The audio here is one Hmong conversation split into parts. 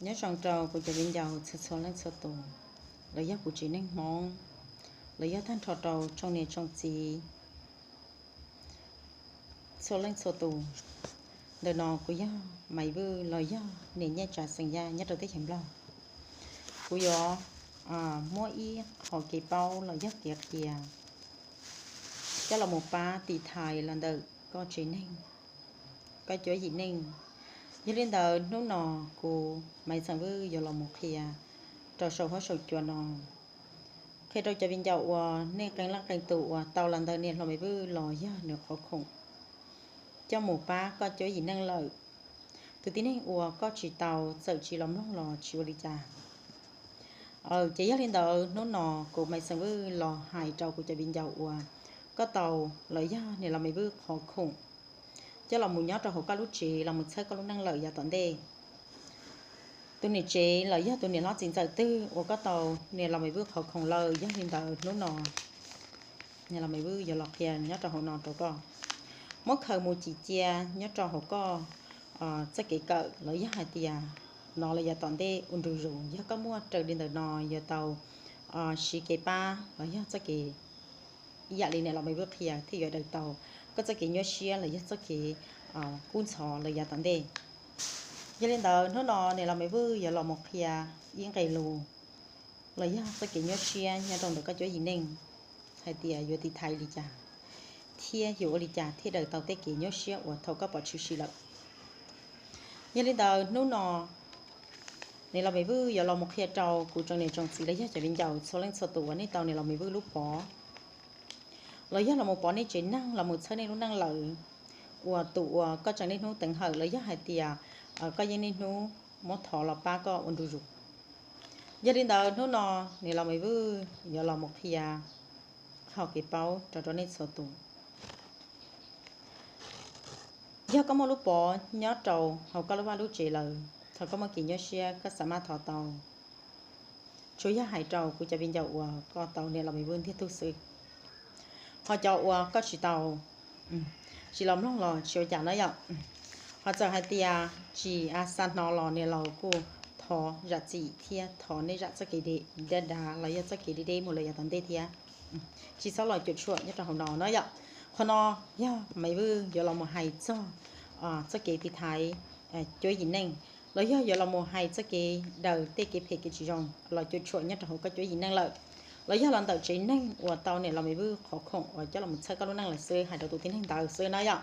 Nyob zoo rau kuv cov viv ncaus txhua txhua leej txhua tus, los yog kuv tsev neeg Hmoob, los yog tag nrho rau tsoom niam tsoom txiv txhua leej txhua tus. Ntawm no kuv yog Maiv Vwj los yog niam Nyiaj Tsav xeem Yaj nyob rau teb chaws Nplog. Kuv yuav muab ib qho kev paub los yog kev qhia coj los mus pab tiv thaiv los ntawm koj tsev neeg, koj cuab yim neej. Yog li ntawd hnub no kuv Maiv Xeem Vwj yuav los mus qhia rau saum huab saum cua no, qhia rau cov viv ncaus uas nej qee leej qee tus uas tau los ntawm niam hluas Maiv Vwj los yog nws qhov khoom coj mus pab koj cuab yim neej lawm. Tus tib neeg uas koj tsis tau, txawm tsis los mloog los tsis ua li cas. Ces yog li ntawd hnub no kuv Maiv Xeem Vwj los hais rau kuv cov viv ncaus uas koj tau los yog niam hluas Maiv Vwj qhov khoom coj los mus nyob rau hauv koj lub tsev los mus txhawb koj lub neej lawm yav tom ntej. Tus niam tsev los yog tus niam hlob txiv ntxawm twg uas koj tau niam hluas Maiv Vwj qhov khoom lawm, yog li ntawd hnub no niam hluas Maiv Vwj yuav los qhia nyob rau hauv no rau koj. Muab khaws mus cim cia nyob rau hauv koj txoj kev kawm los yog hais tias no los yav tom ntej ua ntu zus. Yog koj muaj raws li ntawm no yuav tau siv kev pab los yog txoj kev ib yam li niam hluas Maiv Vwj qhia thiaj yuav daws tau koj txoj kev nyuaj siab los yog txoj kev kub ntxhov los yav tom ntej. Yog li ntawd hnub no niam hluas Maiv Vwj yuav los mus qhia ib nqe lus los yog txoj kev nyuaj siab nyob rau ntawm koj cuab yim neej hais tias yuav tiv thaiv li cas thiab yuav ua li cas thiaj daws tau tej kev nyuaj siab uas thaum koj pom tshwm sim lawm. Yog li ntawd hnub no niam hluas Maiv Vwj yuav los mus qhia rau kuv tsoom niam tsoom txiv los yog cov viv ncaus txhua leej txhua tus uas nej tau niam hluas Maiv Vwj lub pov los yog los mus pov nej tsev neeg los mus txhawb nej lub neej lawm, uas tus uas koj tseem niaj hnub teev hawm los yog hais tias koj yeej niaj hnub muab thov los pab koj ua ntu zus. Yog li ntawd hnub no niam hluas Maiv Vwj yuav los mus qhia qhov kev paub rau rau nej txhua tus. Yog koj muaj lub pov nyob rau hauv koj lub vaj lub tsev lawm, thaum koj muaj kev nyuaj siab koj xa maj thov tau, tsuas yog hais rau kuv cov viv ncaus uas koj tau niam hluas Maiv Vwj ntiag tug xwb. Ho cov uas koj tsis tau, tsis los mloog los tsis ua cas no yom. Ho txawm hais tias tsis xa hnov los niam laus kuj thov zam txim thiab thov nej zam txoj kev deb deb dav los yog txoj kev deb deb mus lawm yav tom ntej thiab. Tsis txhob los cuam tshuam nyob rau hauv no no yom. Qhov no yog Maiv Vwj yuav los mus hais txog txoj kev tiv thaiv cuab yim neej, los yog yuav los mus hais txoj kev daws tej kev phem kev tsis zoo los cuam tshuam nyob rau hauv koj cuab yim neej lawm, los yog los ntawm tsev neeg uas tau niam hluas Maiv Vwj qhov khoom uas coj los mus txhawb koj lub neej lawm xwb, hais rau tus tib neeg ntawd xwb na yom.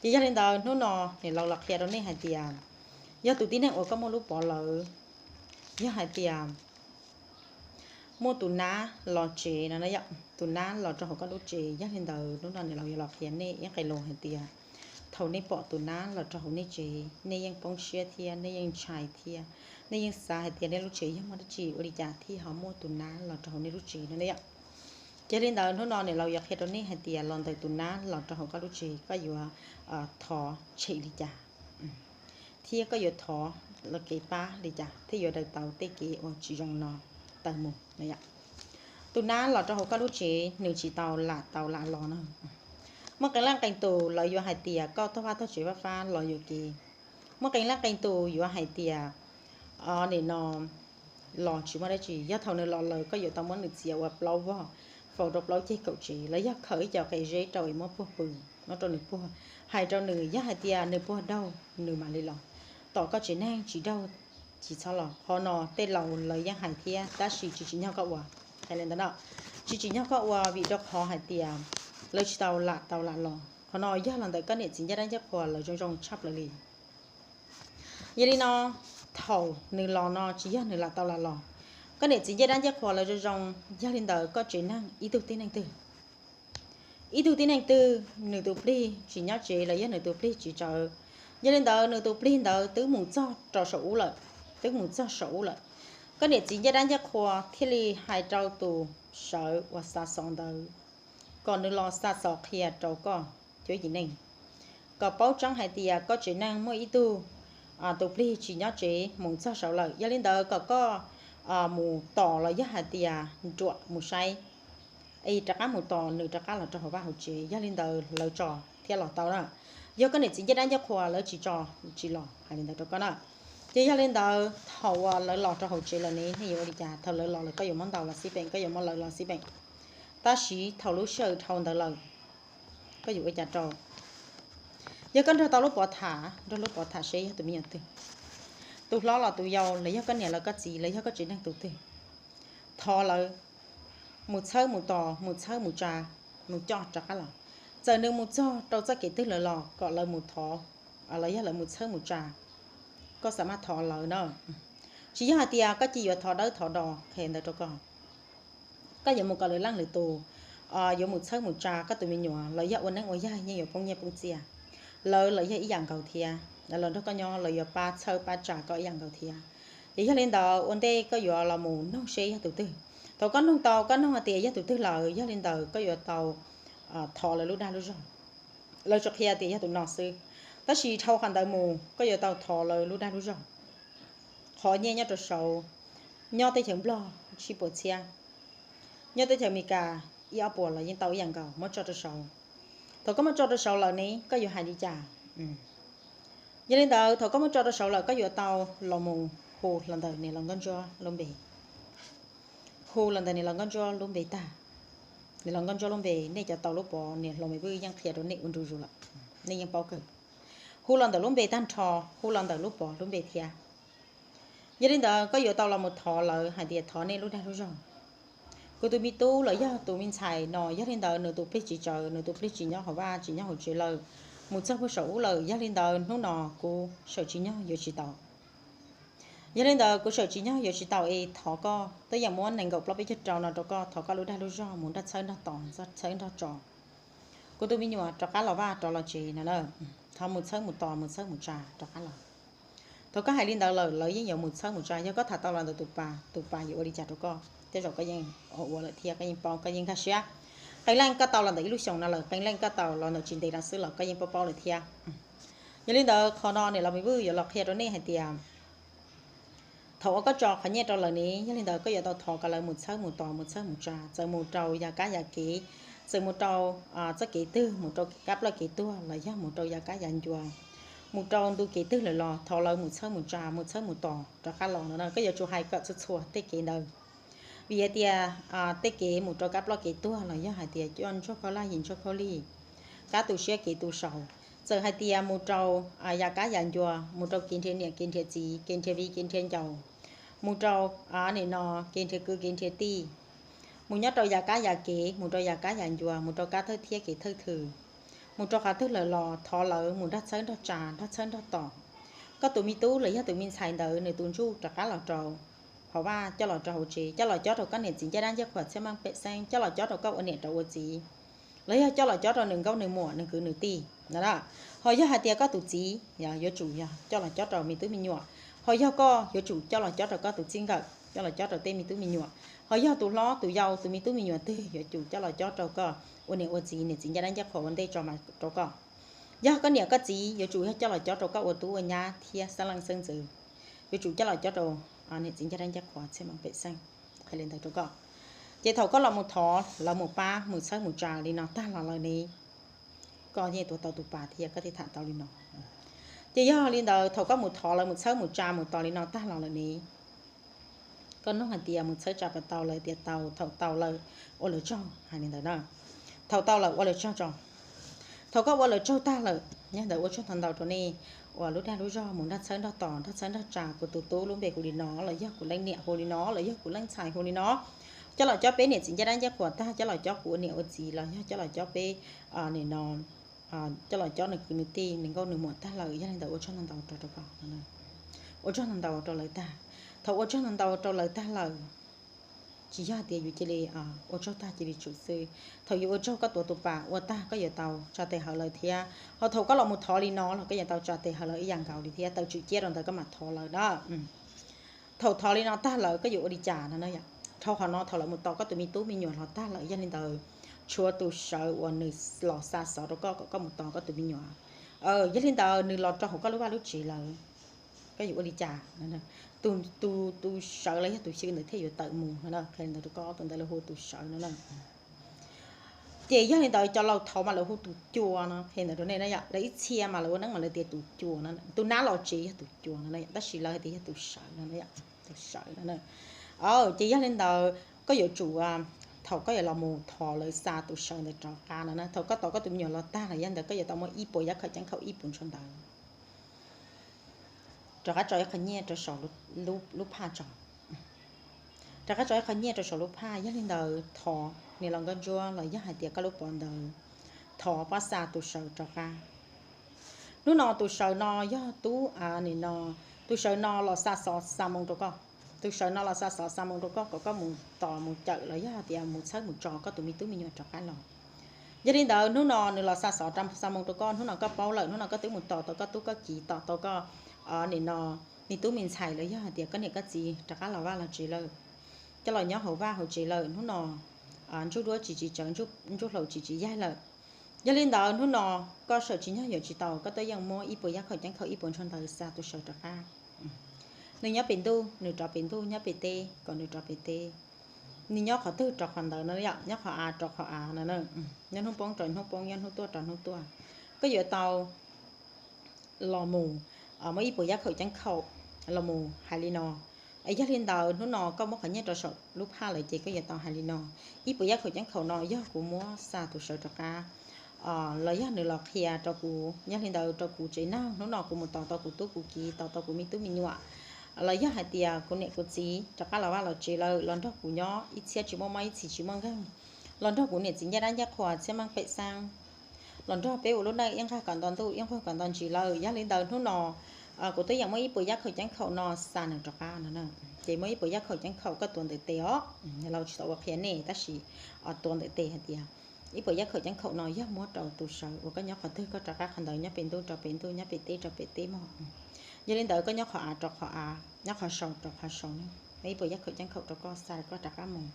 Ces yog li ntawd hnub no niam laus los qhia rau nej hais tias yog tus tib neeg uas koj muaj lub pov lawm, yog hais tias muaj tus nab los tsev no, tus nab los rau hauv koj lub tsev, yog li ntawd hnub no niam laus yuav los qhia nej ib nqe lus hais tias thaum nej pom tus nab los rau hauv nej tsev, nej yeej poob siab thiab nej yeej ntshai thiab nej yeej xav hais tias nej lub tsev yog muaj dab tsi ua li cas thiaj ho muaj tus nab los rau hauv nej lub tsev no yom. Ces li ntawd hnub no niam laus yuav qhia rau nej hais tias los ntawm tus nab los rau hauv koj lub tsev koj yuav thov tshem li cas, thiab koj yuav thov los kev pab li cas thiaj yuav daws tau tej kev uas tsis zoo no tawm mus. Tus nab los rau hauv koj lub tsev nws tsis tau lam tau lam los no. Muaj qee leej qee tus lawv yuav hais tias koj tog vaj tog tsev fab fab los yuam kev. Muaj qee leej qee tus yuav hais tias nim no los tsis muaj dab tsi, yog thaum nws los lawm koj yuav tau muab nws txiav ua plaub vog, faus rau plaub ceg kaum tsev, los yog khawm ib co qe zeb rau es muab puag pw, muab rau nws puag, hais rau nws yog hais tias nws puag daug nws mam li los. Tom koj tsev neeg tsis daug tsis txhob los. Qhov no tej laus lawv yeej hais thiab tab sis tsis tsim nyog koj ua. Hais li ntawd no, tsis tsim nyog koj ua vim rau qhov hais tias lawv tsis tau lam tau lam los. Qhov no yog los ntawm koj niam txiv ncaj dab ncaj qhua lawv zoo zoo tshaj plaws li. Yog li no, thaum nws los no tsis yog nws lam tau lam los, koj niam txiv ncaj dab ncaj qhua lawv zoo zoo, yog li ntawd koj tsev neeg ib tug tib neeg twg, ib tug tib neeg twg nws tus plig tsis nyob tsev los yog nws tus plig tsis tsawv, yog li ntawd nws tus plig ntawd twb mus txog rau saum ub lawm, twb mus txog saum ub lawm. Koj niam txiv ncaj dab ncaj qhua thiaj li hais rau tus sawv uas xa xov ntawd kom nws los xa xov qhia rau koj cuab yim neej, kom paub tseeb hais tias koj tsev neeg muaj ib tug tus plig tsis nyob tsev mus txog saud lawm. Yog li ntawd kom koj mus tos los yog hais tias nruam mus saib, es rov qab mus tos nws rov qab los rau hauv vaj hauv tsev, yog li ntawd lawv tso thiab los tau na. Yog koj niam txiv ncaj dab ncaj qhua lawv tsis tso, tsis los, hais li ntawd rau koj na. Ces yog li ntawd thaum uas lawv los rau hauv tsev lawm ne, nej yuav ua li cas? Thaum lawv los lawm koj yuav muab ntau los xij peem, koj yuav muab lawv los xij peem. Tab sis thaum lub sij hawm dhau ntawd lawm, koj yuav ua li cas rau? Yog koj nrog tau lub pov tham, nrog lub pov tham seb yog tus me nyuam twg, tus hlob los tus yau, los yog koj niam los koj txiv, los yog koj tsev neeg tus twg, thov lawv mus txhawb mus tos, mus txhawb mus tsa, mus coj rov qab los. Txawm nws mus txog rau txoj kev twg lawm los kom lawv mus thov, los yog lawv mus txhawb mus tsa, koj xam maj thov lawv na. Tsis yog hais tias koj cia yuav thov dawb thov do, qhia ntawd rau koj. Koj yuav mus kom lwm leej lwm tus, yuav mus txhawb mus tsa koj tus me nyuam los yog ua neeb ua yaig yeej yuav poob nyiaj poob txiaj. Lawv los yog ib yam nkaus thiab, lawv nrog koj nyob lawv yuav pab txhawb pab tsa koj ib yam nkaus thiab. Ces yog li ntawd ua ntej koj yuav los mus noog seb yog tus twg. Thaum koj noog tau, koj noog hais tias yog tus twg lawm, yog li ntawd koj yuav tau thov lawv lub dag lub zog. Lawv tsuas qhia tias yog tus no xwb, tab sis dhau qhov ntawd mus koj yuav tau thov lawv lub dag lub zog. Qhov nyiaj nyob rau saud, nyob teb chaws Nplog tsib puas txhiab, nyob teb chaws Amelikas ib ob puas los yeej tau ib yam nkaus, muab tso rau saud. Thaum koj muab tso rau saud lawm ne koj yuav hais li cas? Yog li ntawd thaum koj muab tso rau saud lawm koj yuav tau los mus hu los ntawm niam laus Nkauj Ntsuab lub npe. Hu los ntawm niam laus Nkauj Ntsuab lub npe tag. Niam laus Nkauj Ntsuab lub npe nej cov tau lub pov niam hluas me vwj yeej qhia rau nej ua ntu zus lawm, nej yeej paub kawg. Hu los ntawm lub npe tag nrho, hu los ntawm lub pov lub npe thiab. Yog li ntawd koj yuav tau los mus thov lawv hais tias thov nej lub dag lub zog. Kuv tus me tub los yog tus me ntxhais no, yog li ntawd nws tus plig tsis tsawv, nws tus plig tsis nyob hauv vaj tsis nyob hauv tsev lawm, mus txog puag saum ub lawm, yog li ntawd hnub no kuv sawm tsis nyob yuav tsis tau. Yog li ntawd kuv sawm tsis nyob yuav tsis tau es thov koj twb yeej muab nees nkaum plaub peb caug rau no rau koj, thov koj lub dag lub zog mus nrog txhawb nrog tos, txhawb nrog tso kuv tus me nyuam rov qab los vaj rov los tsev no na. Thov mus txhawb mus tos mus txhawb mus tsa rov qab los. Thaum koj hais li ntawd lawm lawv yeej yuav mus txhawb mus tsa. Yog koj tham tau los ntawm tus pas, tus pas yuav ua li cas rau koj? Tej zaum koj yeej ua lawm thiab koj yeej paub koj yeej nkag siab. Qee leej koj tau los ntawm ib lub xyoos no lawm, qee leej koj tau los ntawm tsis ntev no xwb los koj yeej paub paub lawm thiab. Yog li ntawd qhov no niam laus me vwj yuav los qhia rau nej hais tias thaum uas koj tso qhov nyiaj rau lawv ne, yog li ntawd koj yuav tau thov kom lawv mus txhawb mus tos mus txhawb mus tsa, txawm mus rau yav kab yav kev, txawm mus rau txoj kev twg, mus rau kab ploj kev tuag los yog mus rau yav kab yav ncua, mus rau ntu kev twg lawm los thov lawv mus txhawb mus tsa mus txhawb mus tos rov qab los no na. Koj yuav tsum hais kom txhua txhua tej kev ntawd, vim hais tias tej kev mus rau kab ploj kev tuag los yog hais tias coj ntsuag khaub lig, yim ntsuag khaub lig, kab tu siab kev tu saud, txawm hais tias mus rau yav kab yav ncua, mus rau kev nrhiav niam kev nrhiav txiv, kev nrhiav viv kev nrhiav ncaus, mus rau nim no kev nrhiav kwv kev nrhiav tij, mus nyob rau yav kab yav kev, mus rau yav kab yav ncua, mus rau kab thawj thiab kev thawj thwm, mus rau qhov twg lawm los thov lawv mus nrog txhawb nrog tsa nrog txhawb nrog tos. Koj tus me tub los yog tus me ntxhais ntawd nws tus ntsuj rov qab los rau hauv vaj, coj los rau hauv tsev, coj los cob rau koj niam txiv ncaj dab ncaj qhuas txhiaj meej pej xeeb, coj los cob rau koj ua niam rau ua txiv, los yog coj los cob rau nws nkauj nws muam nws kwv nws tij no. Ho yog hais tias koj tus txiv yuav tsum yog coj los cob rau me tub me nyuam, ho yog koj yuav tsum coj los cob rau koj tus txij nkawm, coj los cob rau tej me tub me nyuam, ho yog tus hlob tus yau tus me tub me nyuam twg yuav tsum coj los cob rau koj ua niam ua txiv, niam txiv ncaj dab ncaj qhuas ua ntej tso mas rau koj. Yog koj niam koj txiv yuav tsum yog coj los cob rau koj ua tub ua nyab thiab xeeb leej xeeb ntxwv, yuav tsum coj los cob rau niam txiv ncaj dab ncaj qhuas txhiaj meej pej xeeb. Qhia li ntawd rau koj. Ces thaum koj los mus thov lawv mus pab mus txhawb mus tsa li no tag los lawm ne, koj yeej tuav tau tus pas thiab koj thiaj tham tau li no. Ces yog li ntawd thaum koj mus thov lawv mus txhawb mus tsa mus tos li no tag los lawm ne, koj nug hais tias mus txhawb tsa puas tau, lawv tias tau, thaum tau lawm ua lawv tsaug, hais li ntawd na. Thaum tau lawm ua lawv tsaug tso. Thaum koj ua lawv tsaug tag lawm, yog ntawd ua tsaug ntau ntau rau nej uas lub dag lub zog mus nrog txhawb nrog tos nrog txhawb nrog tsa, kuv tus tub lub npe hu li no los yog kuv leej niam hu li no los yog kuv leej ntxhais hu li no, coj los cob peb niam txiv ncaj dab ncaj qhuas tag, coj los cob kuv ua niam ua txiv los yog coj los cob peb nim no, coj los cob nws kwv nws tij nws nkauj nws muam tag lawm, yog li ntawd ua tsaug ntau ntau rau, rau koj, ua tsaug ntau ntau rau lawv tag. Thaum ua tsaug ntau ntau rau lawv tag lawm, tsis yog hais tias yus cia li ua tsaug tag cia li tsum xwb. Thaum yus ua tsaug koj tuav tus pas ua tag koj yuav tau tsa tes hawv lawv thiab, ho thaum koj los mus thov li no los koj yuav tau tsa tes hawv lawv ib yam nkaus li thiab, tau tswm ciab rau ntawd koj mam thov lawv na. Thaum thov li no tag lawm koj yuav ua li cas no na? Dhau qhov no thaum lawv mus tos koj tus me tub me nyuam los tag lawm, yog li ntawd tshuav tus sawv uas nws los xa xov rau koj kom koj mus tos koj tus me nyuam, yog li ntawd nws los rau hauv koj lub vaj lub tsev lawm, koj yuav ua li cas? Tus, tus sawv los yog tus xyw ntawd thiaj yuav tawm mus no. Qhia li ntawd rau koj, tus ntawd lawv hu ua tus sawv no na. Ces yog li ntawd cov laus thaud mas lawv hu tus cua no, qhia ntawd rau nej na yom, lawv ib txhia mas lawv ua neeb mas lawv tias tus cua no, tus nab los tsev yog tus cua no na yom, tab sis lawv hais tias yog tus sawv no na yom, tus sawv no na. Ces yog li ntawd koj yuav tsum, thaum koj yuav los mus thov lawv xa tus sawv ntawd rov qab no na, thaum koj tos koj tus me nyuam los tag los yog ntawd koj yuav tau muab ib puas yab khaum ceeb khaum ib puas ntshua ntawd rov qab tso ib qho nyiaj rau saum lub phaj tso. Rov qab tso ib qho nyiaj rau saum lub phaj, yog li ntawd thov niam laus Nkauj Ntsuab los yog hais tias koj lub pov ntawd, thov pab xa tus sawv rov qab. Hnub no tus sawv no yog tub, nim no, tus sawv no los xa xov xa moo rau koj. Tus sawv no los xa xov xa moo rau koj kom koj mus tos mus cawm los yog hais tias mus txhawb mus tso koj tus me tub me nyuam rov qab los. Yog li ntawd hnub no nws los xa xov xa moo rau koj, hnub no koj paub lawm, hnub no koj twb mus tos tau koj tub koj kiv, tos tau koj, nim no, me tub me ntxhais los yog hais tias koj niam koj txiv rov qab los vaj los tsev lawm, coj los nyob hauv vaj hauv tsev lawm, hnub no ntsuj duab tsis tsis tsawv, ntsuj hlaus tsis tsis yaig lawm. Yog li ntawd hnub no koj sawm tsis nyog yuav tsis tau, koj tuaj yeej muab ib puas yab khaum ceeb khaum ib puas ntshua ntawd xa tus sawv rov qab. Nws nyob pem ntuj nws rov pem ntuj, nyob pem teb kom nws rov pem teb. Nws nyob qhov twg rov qhov ntawd no yom, nyob qhov av rov qhov av no, nyob hnub poob rov hnub poob, nyob hnub tuaj rov hnub tuaj. Koj yuav tau los mus muab ib puas yab khaum ceeb khaum los mus hais li no. Yog li ntawd hnub no koj muab qhov nyiaj rau saum lub phaj lawm ces koj yuav tau hais li no: Ib puas yab khaum ceeb khaum no yog kuv muab xa tus sawv rov qab los yog nws los qhia rau kuv, yog li ntawd rau kuv tsev neeg, hnub no kuv mus tos tau kuv tub kuv kiv, tos tau kuv me tub me nyuam, los yog hais tias kuv niam kuv txiv rov qab los vaj los tsev lawm, los nrog kuv nyob ib txhiab tsis muaj mob ib txhis tsis muaj nkeeg, los nrog kuv niam txiv ncaj dab ncaj qhua txhiab meej pem xeeb, los nrog peb ua lub neej ib nqag kom nto ntuj ib nqag kom nto ntsis lawm. Yog li ntawd hnub no kuv twb yeej muab ib puas yab khaum ceeb khaum no xa nws rov qab no. Ces muab ib puas yab khaum ceeb khaum koj tuav ntawm tes os, laus tsis tau ua qhia nej tab sis tuav ntawm tes hais tias ib puas yab khaum ceeb khaum no yog muab rau tus sawv uas koj nyob qhov twg koj rov qab qhov ntawd, nyob pem ntuj rau pem ntuj, nyob pem teb rau pem teb mog. Yog li ntawd koj nyob qhov av rau qhov av, nyob qhov saud rau qhov saud, muab ib puas yab khaum ceeb khaum rau koj xa koj rov qab mus.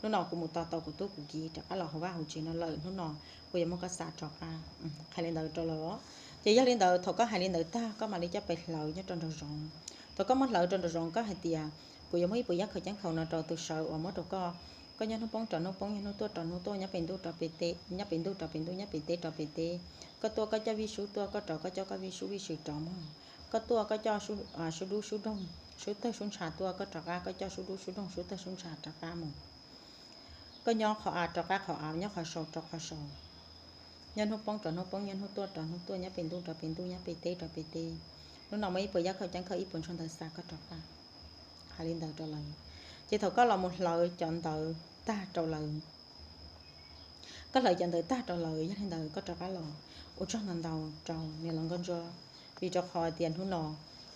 Hnub no kuv mus tos tau kuv tub kuv kiv rov qab los hauv vaj hauv tsev no lawm, hnub no kuv yuav muab koj xa rov qab. Qhia li ntawd rau lawv. Ces yog li ntawd thaum koj hais li ntawd tag koj mam li coj pes hlawv nyob rau nraum zoov. Thaum koj muab hlawv rau nraum zoov koj hais tias kuv yuav muab ib puas yab khaum ceeb khaum no rau tus sawv uas muab rau koj. Koj nyob hnub poob rov hnub poob, nyob hnub tuaj rov hnub tuaj, nyob pem ntuj rov pem teb, nyob pem ntuj rov pem ntuj, nyob pem teb rov pem teb. Koj tuaj koj coj vij sub tuaj, koj rov koj coj koj vij sub vij sw rov mog. Koj tuaj koj coj sub dub sub doog, sub tawg sub ntsha tuaj, koj rov qab koj coj sub dub sub doog, sub tawg sub ntsha rov qab mus. Koj nyob qhov av rov qab qhov av, nyob qhov saud rau qhov saud, nyob hnub poob rov hnub poob, nyob hnub tuaj rov hnub tuaj, nyob pem ntuj rov pem ntuj, nyob pem teb rov pem teb. Hnub no muab ib puas yab khaum ceeb khaum ib puas ntshua ntawd xa koj rov qab. Hais li ntawd rau lawv. Ces thaum koj los mus hlawv cov ntawd tag rau lawv, koj hlawv cov ntawd tag rau lawv, yog li ntawd koj rov qab los ua tsaug ntau ntau rau niam laus Nkauj Ntsuab, vim rau qhov tias hnub no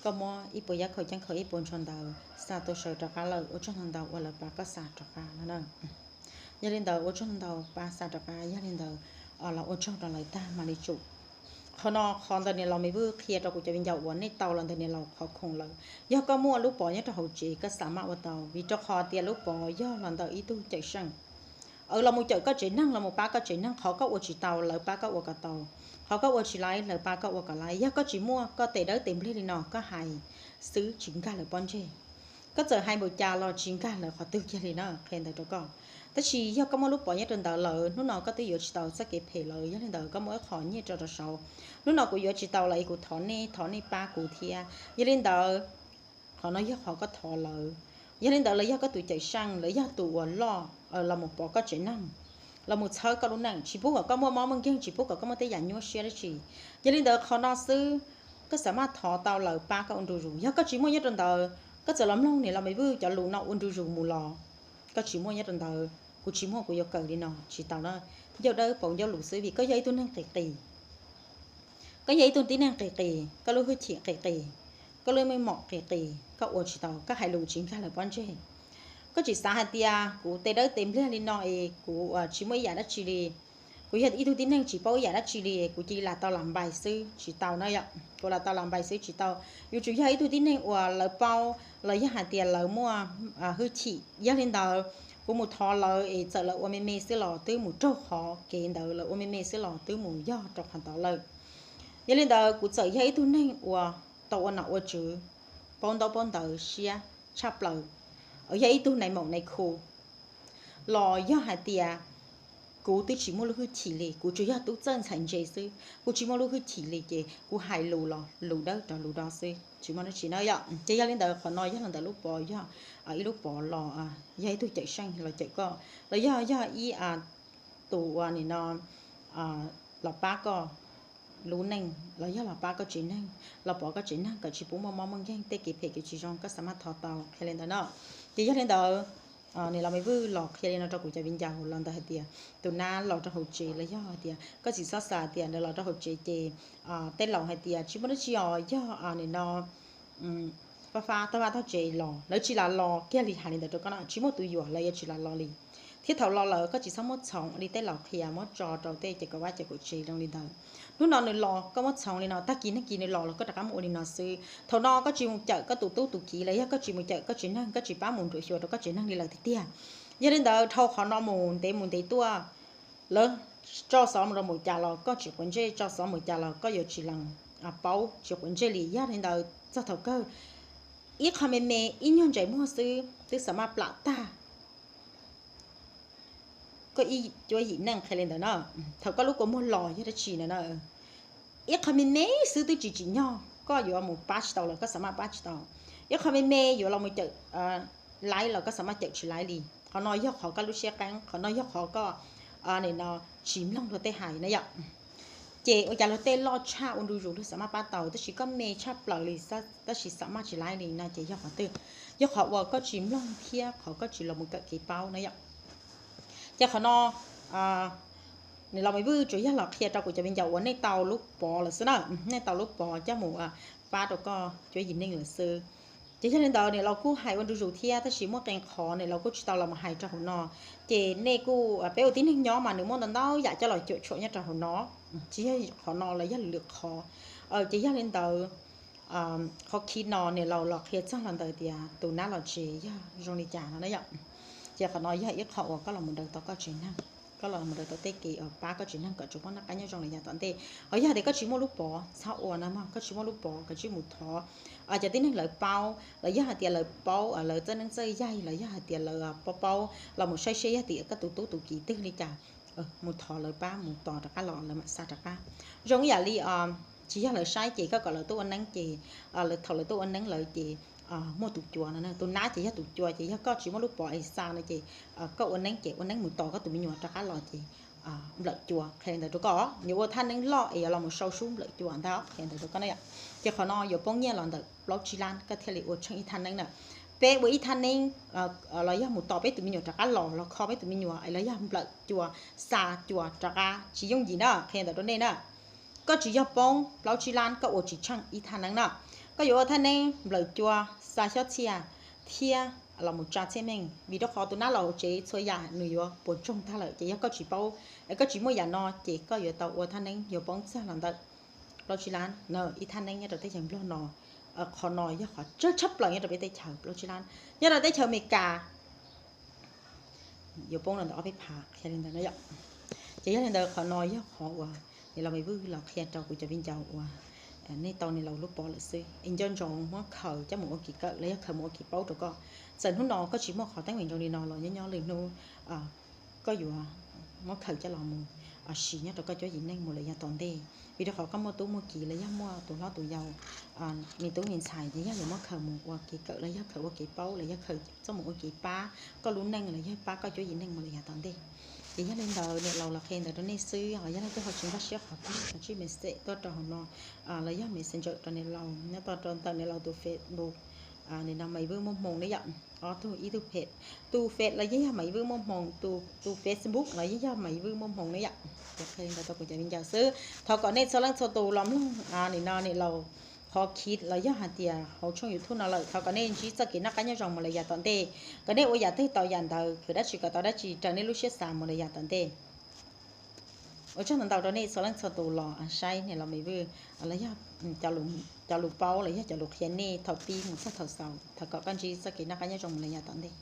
koj muab ib puas yab khaum ceeb khaum ib puas ntshua ntawd xa tus sawv rov qab lawm, ua tsaug ntau ntau uas lawv pab koj xa rov qab no na. Yog li ntawd ua tsaug ntau ntau pab xa rov qab, yog li ntawd los ua tsaug rau lawv tag mam li tsum. Qhov no qhov ntawd niam laus Me Vwj qhia rau kuv cov viv ncaus uas nej tau los ntawm niam laus qhov khoom lawm. Yog koj muaj lub pov nyob rau hauv tsev koj xav maj ua tau, vim rau qhov tias lub pov yog los ntawm ib tug cawm seej, los mus cawm koj tsev neeg, los mus pab koj tsev neeg. Qhov koj ua tsis tau lawv pab koj ua kom tau, qhov koj ua tsis laib lawv pab koj ua kom laib. Yog koj tsis muaj koj tes dawb tes npliag li no koj hais xwb tsis nkag lawv pob ntseg. Koj txawm hais npaum cas los tsis nkag lawv qhov twg kiag li na, qhia ntawd rau koj. Tab sis yog koj muaj lub pov nyob rau ntawd lawm, hnub no koj twb yuav tsis tau txoj kev phem lawm, yog li ntawd koj muaj ib qho nyiaj tso rau saud. Hnub no kuv yuav tsis tau los es kuv thov nej, thov nej pab kuv thiab. Yog li ntawd qhov no yog qhov koj thov lawv. Yog li ntawd lawv yog koj tus cawm seej, lawv yog tus uas loj los mus pov koj tsev neeg, los mus txhawb koj lub neej, tsis pub kom koj muaj mob muaj nkeeg, tsis pub kom koj muaj tej yam nyuaj siab dab tsi. Yog li ntawd qhov no xwb koj xav maj thov tau lawv pab koj ua ntu zus. Yog koj tsis muaj nyob rau ntawd, koj txawm los mloog niam laus Me Vwj cov lus no ua ntu zus mus los, koj tsis muaj nyob rau ntawd, kuv tsis muaj kuv yuav kawm li no tsis tau na. Ncauj dawb paus ncauj lus xwb vim koj yog ib tug neeg qis qis. Koj yog ib tug tib neeg qis qis, koj lub hwj chim qis qis, koj lub meej mom qis qis, koj ua tsis tau, koj hais lus tsis nkag lawv pob ntseg. Koj tsis xav hais tias kuv tes dawb tes npliag li no es kuv tsis muaj ib yam dab tsi li. Kuv yog ib tug tib neeg tsis paub ib yam dab tsi li, kuv cia li lam tau lam npais xwb tsis tau na yom. Kuv lam tau lam npais xwb tsis tau. Yuav tsum yog ib tug tib neeg uas lawv paub los yog hais tias lawv muaj hwj chim. Yog li ntawd, kuv mus thov lawv es txawm lawv ua me me xwb los twb mus raug qhov kev ntawd, lawv ua me me xwb los twb mus yog rau qhov ntawd lawm. Yog li ntawd kuv txawm yog ib tug neeg uas tau ua nom ua tswv, paub ntaub paub ntawv siab tshaj plaws, yog ib tug nais maum nais khu, los yog hais tias kuv twb tsis muaj lub hwj chim li, kuv tsuas yog tub txawj ntxhais ntse xwb, kuv tsis muaj lub hwj chim li ces kuv hais lus los lus dawb rov lus do xwb, tsis muaj dab tsi na yom. Ces yog li ntawd qhov no yog los ntawm lub pov yog ib lub pov los yog ib tug cawm seej los cawm koj, los yog yog ib tus uas nim no los pab koj lub neej, los yog los pab koj tsev neeg, los pov koj tsev neeg kom tsis pub muaj mob muaj nkeeg, tej kev phem kev tsis zoo koj xav maj thov tau, qhia li ntawd no. Ces yog li ntawd, nws los me vwj los qhia li no rau kuv cov viv ncaus los ntawm hais tias tus nab los rau hauv tsev los yog hais tias koj tsis txhob xav tias nws los rau hauv tsev ces tej laus hais tias tsis muaj dab tsi os, yog nim no fab fab tag vaj tag tsev los, lawv tsis lam los kiag li, hais li ntawd rau koj no, tsis muaj tus yuam lawv yuav tsis lam los li. Thiab thaum los lawm koj tsis txhob muab txhoov li tej laus qhia muab tso rau tej cov kaum vaj cov kaum tsev zoo li ntawd. Hnub no nws los koj muab txhoov li no, tag kis neeg kis nws los los koj rov qab mus ua li no xwb. Thaum no koj tsis mus cawm koj tus tub tus kiv los yog koj tsis mus cawm koj tsev neeg, koj tsis pab mus nruab xyuas rau koj tsev neeg li lawm tiag tiag. Yog li ntawd dhau qhov no mus ntev mus ntev tuaj, lawv tso xov mus rau mus cas los koj tsis quav ntsej, tso xov mus cas los koj yuav tsis lees paub tsis quav ntsej li. Yog li ntawd txog thaum kawg ib qho me me ib nyuag ntsais muag xwb twb xav maj plam tag koj ib cuab yim neej, qhia li ntawd na. Thaum koj lub kua muag los yog dab tsi no na, ib qho me me xwb twb tsis tsim nyog koj yuav mus pab tsis tau los koj xav maj pab tsis tau. Ib qho me me yuav los mus cawm laib los koj xav maj cawm tsis laib li. Qhov no yog qhov koj lub siab qeeb, qhov no yog qhov koj nim no tsis mloog luag tej hais na yom. Ces ua cas luag tej loj tshaj ua ntu zus luag xav maj pab tau, tab sis koj me tshaj plaws li tab sis xav maj tsis laib li no ces yog qhov twg? Yog qhov uas koj tsis mloog thiab qhov koj tsis los mus kawm kev paub na yom. Ces qhov no nws los me vwj tsuas yog los qhia rau kuv cov viv ncaus uas nej tau lub pov lawm xwb na, nej tau lub pov coj mus pab rau koj cuab yim neej lawm xwb. Ces yog li ntawd nws los kuj hais ua ntu zus thiab tab sis muaj qee qhov nws los kuj tsis tau los mus hais rau hauv no. Ces nej kuj, peb ua tib neeg nyob mas nws muaj ntau ntau yam coj los cuam tshuam nyob rau hauv no, tsis yog qhov no los yog lwm lwm qhov. Ces yog li ntawd qhov khib no nws los los qhia txog los ntawm tias tus nab los tsev yog zoo li cas no na yom. Ces qhov no yog ib qho uas koj los mus daws tau koj tsev neeg, koj los mus daws tau tej kev uas pab koj tsev neeg kom tsuas poob noj qab nyob zoo los yav tom ntej. Ho yog tias koj tsis muaj lub pov txhob ua no mog, koj tsis muaj lub pov koj tsis mus thov cov tib neeg lawv paub los yog hais tias lawv paub lawv txawj neeb txawj yaig los yog hais tias lawv paub paub los mus saib seb yog tias koj tus tub tus kiv twg li cas, mus thov lawv pab mus tos rov qab los lawv mam xa rov qab. Zoo ib yam li tsis yog lawv saib ces koj kom lawv tuaj ua neeb ces lawv thaum lawv tuaj ua neeb lawv ces muaj tus cua no, tus nab ces yog tus cua ces yog koj tsis muaj lub pov es xa no ces koj ua neeb ces ua neeb mus tos koj tus me nyuam rov qab los ces nplawm cua, qhia li ntawd rau koj. Yuav ua thaj neeb loj es yuav los mus sau sub nplawm cua ntag, qhia li ntawd rau koj na yom. Ces qhov no yuav poob nyiaj los ntawm plaub tsib lab koj thiaj li ua tsheej ib thaj neeb na. Peb ua ib thaj neeb los yog mus tos peb tus me nyuam rov qab los, los kho peb tus me nyuam es los yog nplawm cua, xa cua rov qab tsis yooj yim na, qhia li ntawd rau nej na. Koj tsis yog poob plaub tsib lab koj ua tsis tsheej ib thaj neeb na. Koj yuav ua thaj neeb nplawm cua, xa xyob txhiaj thiab los mus tsa txhiaj meej, vim rau qhov tus nab los hauv tsev txhua yam nws yuav puas ntsoog tag lawm. Ces yog koj tsis paub, koj tsis muaj yam no ces koj yuav tau ua thaj neeb yuav poob txog los ntawm plaub tsib lab na, ib thaj neeb nyob rau teb chaws Nplog no. Qhov no yog qhov tsawg tshaj plaws nyob rau peb teb chaws, plaub tsib lab. Nyob rau teb chaws Amelikas yuav poob los ntawm ob peb phav, qhia li ntawd na yom. Ces yog li ntawd qhov no yog qhov uas nws los me vwj los qhia rau kuv cov viv ncaus uas nej tau nws laus lub pov lawm xwb es nco ntsoov muab khaws coj mus ua kev kawm los yog khaws mus ua kev paub rau koj. Txawm hnub no koj tsis muaj qhov teeb meem zoo li no los nyob nyob lwm hnub koj yuav muab khaws coj los mus siv nyob rau koj cuab yim neej mus lawm yav tom ntej. Vim rau qhov koj muaj tub muaj kiv los yog muaj tus hlob tus yau, me tub me ntxhais ces yog yuav muab khaws mus ua kev kawm los yog khaws ua kev paub los yog khaws coj mus ua kev pab koj lub neej los yog pab koj cuab yim neej mus lawm yav tom ntej. Ces yog li ntawd niam laus los qhia ntawd rau nej xwb, ho yog leej twg ho tsis nkag siab qhov twg los tsij message tuaj rau hauv no los yog Messenger rau niam laus nyob tau rau ntawm niam laus tus Facebook, nim no Maiv Vwj Muaj Hmoo ne yom. Ob tug, ib tug page, tus Face los yeej yog Maiv Vwj Muaj Hmoo, tus Facebook los yeej yog Maiv Vwj Muaj Hmoo ne yom. Qhia li ntawd rau kuv cov viv ncaus xwb, thov kom nej txhua leej txhua tus los mloog nim no niam laus qhov khib los yog hais tias hauv tshooj YouTube no lawm, thov kom nej ntsib txoj kev noj qab nyob zoo mus lawm yav tom ntej, kom nej ua yam twg tau yam ntawd, khwv dab tsi kom tau dab tsi raws nej lub siab xav mus lawm yav tom ntej. Ua tsaug ntau ntau rau nej txhua leej txhua tus los saib niam laus Maiv Vwj los yog cov lus paub los yog cov lus qhia nej thaum pib mus txog thaum xaus, thov kom koj ntsib txoj kev noj qab nyob zoo mus lawm yav tom ntej.